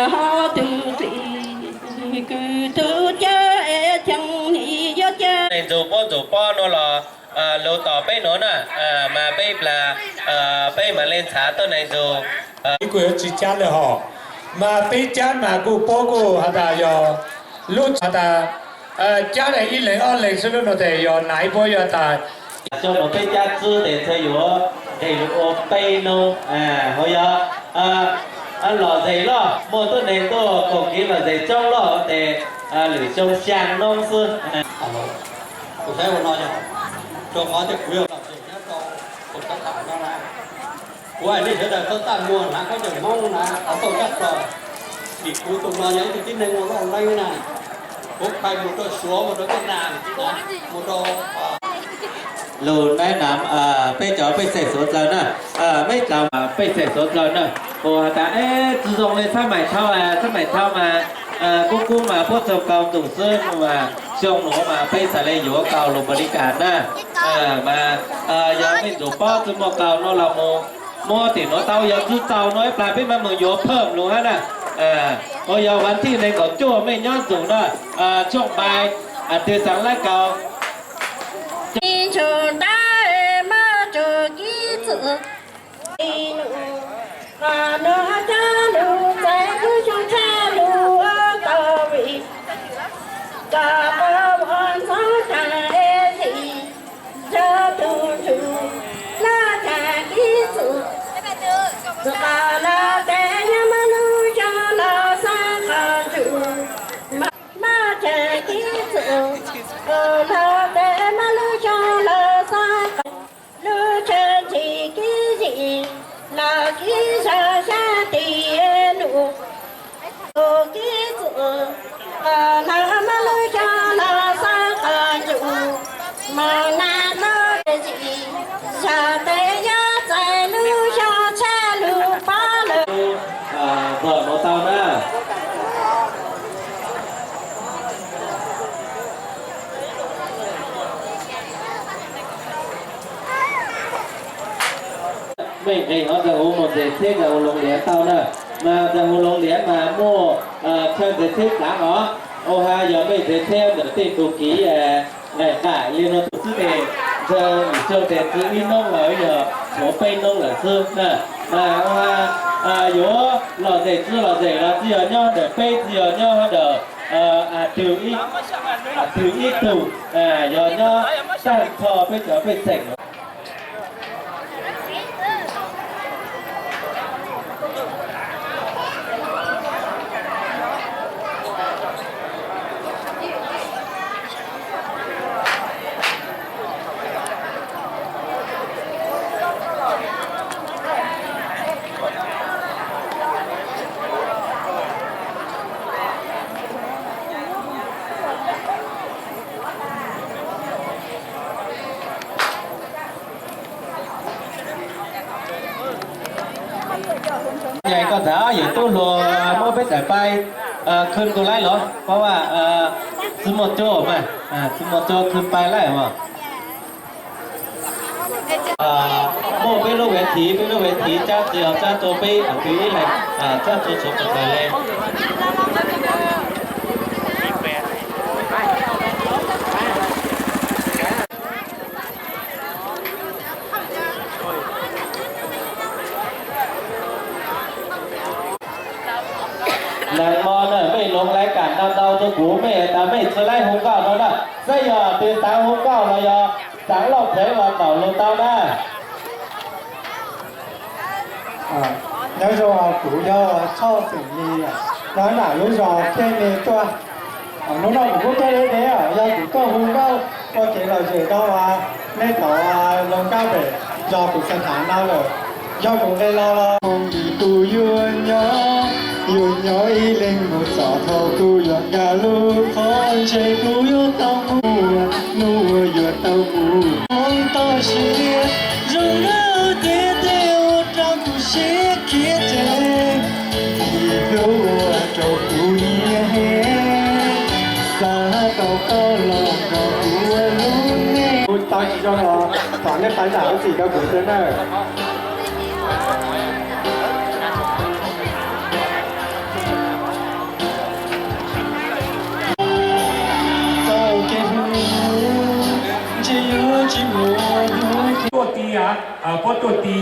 Tus txiv kws tub cab es cheem nim yuav cab. Neeg ntxug puab ntxug pob nuav los lug tom peb nuav na, mas peb plag peb mam le ntxhaav tuab neeg ntxug. Kuj yuav tsi cab le hov, mas peb cab mas kuj puab kuj has tas yog lub has tas cab le ib leeg ob leeg xwb lub no tes yog naiv puab yog tas. Xyoo nuav peb cab tswb tes ntshai yuav nqis lug ua peb noog, ho yog lom zem loj muaj tuab neeg tuaj koom kev lom zem coob loj tes lwm xyoo xyaa noob xwb. Kuv saib ua no yog rua qhov tias kuv yog lom zem nyob rau tus kab tham no na. Kuv hais nej sawv daws txhob txaj muag hnav khaub ncaws Hmoob na, qhov txhaum tshaj plaws. Vim kuv tus no yog ib tug tib neeg ua loj leeb na, kuv pais mus rau Suav mus rau Vietnam, mus rau lug nab nam peb cov pej xeem Suav dlawg na, meb cov pej xeem Suav dlawg na, kuv has tas tsi zoo le xab maim thau, xab maim thau mas kub kub mas puab txug kaus ntuj xwb mas xyoo nuav mas peb xaav le yuav kaus lug npaum li cas na. Mas yog mej ntxuv pob tsi muaj kaus no los mus muab tim nuav tau, yog tsi txaus no ib plag peb mam mus yuav phaj lug hab na. Ho yog vas thij neeg nkaum cuaj mej nyob ntxuv na, tshooj npai twg xaav lab kaus. Ntsuj dab maj tsug kib txwm, qhov nuav coj lug txais lub xyoo tshaj lug ua tau vim kom pab ua ntxoov tag es tim yog tug ntsuj maj tag kib txwm, txwm qhov los tes yog maj lub xyoo los xaav qhov ntsuj maj tag kib txwm, los tes maj lub xyoo los xaav qhov lub tsheb ntshis kib zim los kib zog xyab tim lub kib txwm, los maj lub xyoo los xaav qhov ntsuj maj nag lub zim zog tes yog txais lub xyoo tshaj lug pob lawm. Npawg nuav tau na. Mej nqis hov Ntxawg Huv mus ntxeg tsheb Ntxawg Huv Loov Liav tau na, mas Ntxawg Huv Loov Liav mas muaj chaw ntxeg tsheb txav os. Ua has yog mej ntxeg tsheb ntawm tej tug kiv nqaim nqaim li no tus xwb tes, ntxawg nim txog tes tsi ib noob los yog tshuav peb noob lawm xwb na. Mas ua has yuav lom zem tsi lom zem los tsi yog nyob ntawm peb, tsi yog nyob ntawm twg ib tug, yog nyob tag nrho peb cov pej xeem. Nyaj koj txhais ob yawm tub hluas muab peb tawm pais khwv nkaus laib los, paub tsi muaj cuab mas, tsi muaj cuab khwv pais laib mas. Muaj peb lub vev thiv, peb lub vev thiv tsab tsi los tsab rua peb twg ib leeg, tsab rua tsuav pes pes le. Nag hmo na mej loov lais kam ntau ntau rua kuv, mej tas mej tsi laib hu nkauj no na, saib yog twg xaav hu nkauj los yog xaav lauj kheev los tawm lug tau na. Nyob zoo, kuv yog Tshoj Xeem Lis, nyob nram lub zos Tej Me tuaj. Hnub no kuv kuj tuaj deb deb, yog kuv tuaj hu nkauj ua kev lom zem rau nej tau zoo nkauj pem zos kuv xeev thav no lawm. Yog kuv nqe los los, tus yuav nyob, yuav nyob ib leeg mus txog thaum kuv yuav nkag lub qhov ntsej, kuv yuav tau mus, hnub uas yuav tau mus toj siab. Zoo nkauj tiag tiag ua rau kuv siab khiav tseg, vim hlub ua rau kuv nyiam heev, xav kom koj los nrog kuv ua lub neej. Kuv tau tsis zoo los thov nej pab zam lub txim rau kuv thiab nawb. Puab tuaj ti,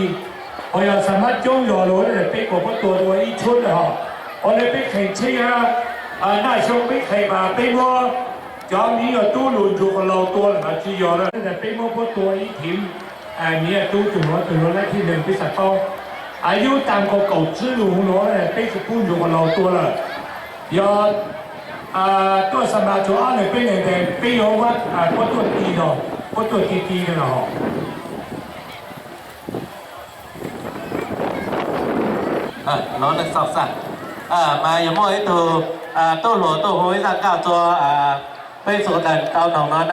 ho yog xa mab coob zog lug peb kuas puab tuaj ua ib tshuab lawm hos. Ua le peb qhees tsheej, naj xyoo peb qhees mas peb muab cov miv yog tub lug ntsuag qos laug tua lawm los tsi yog, peb muab puab tua ib thiv miv yog tub tug nuav tug nuav laib thij neeg peb xav paub. Yub tas nkaus kaum tsib lug nuav peb tsi pub ntsuag qos laug tua lawm. Yog tuaj xa mas tsuas ob leeg peb leeg tes peb yuav puab tuaj ti no, puab tuaj ti ti no. Mas yog muaj ib tug tub hluas tuaj hu ib zaj nkauj rua peb txhua tus tau noog no.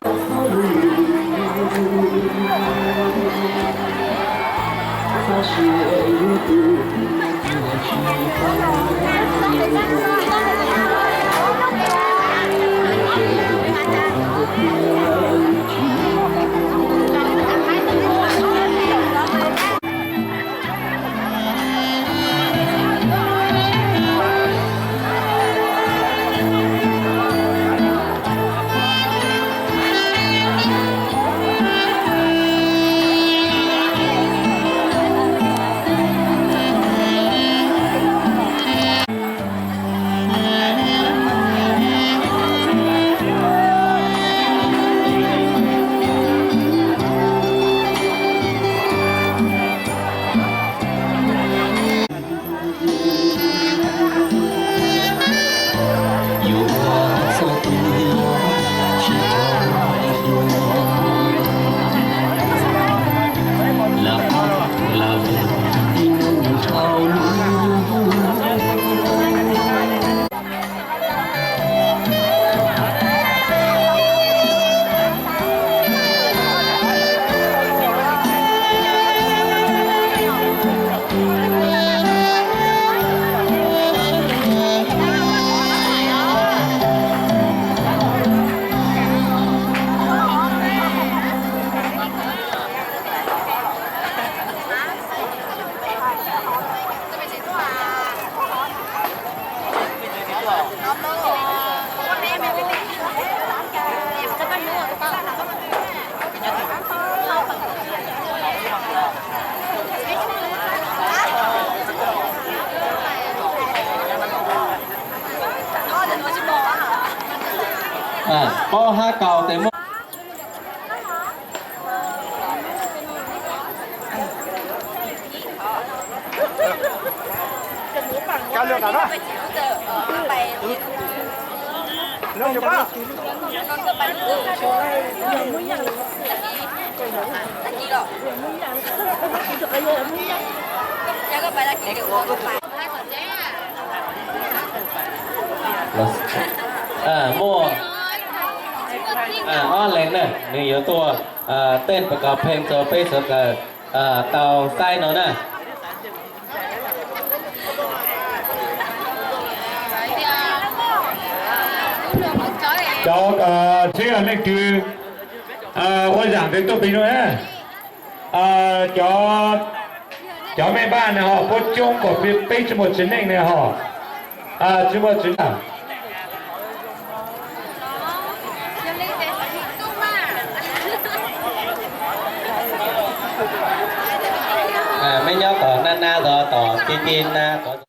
Paub hab kaus tes muaj. Muaj ob leeg na, nws yuav tuaj tej pas kos pheej rua peb sawv daws tau saib no na. Cov tsheb leej twg ua zaam tes tuaj pem no na. Cov, cov mej npaj na ho puab coob kom peb tsi muaj tsev neej na ho. Tsi muaj tsev neej. Mej nyob tom naj nab tod, tom ti ti nab tod.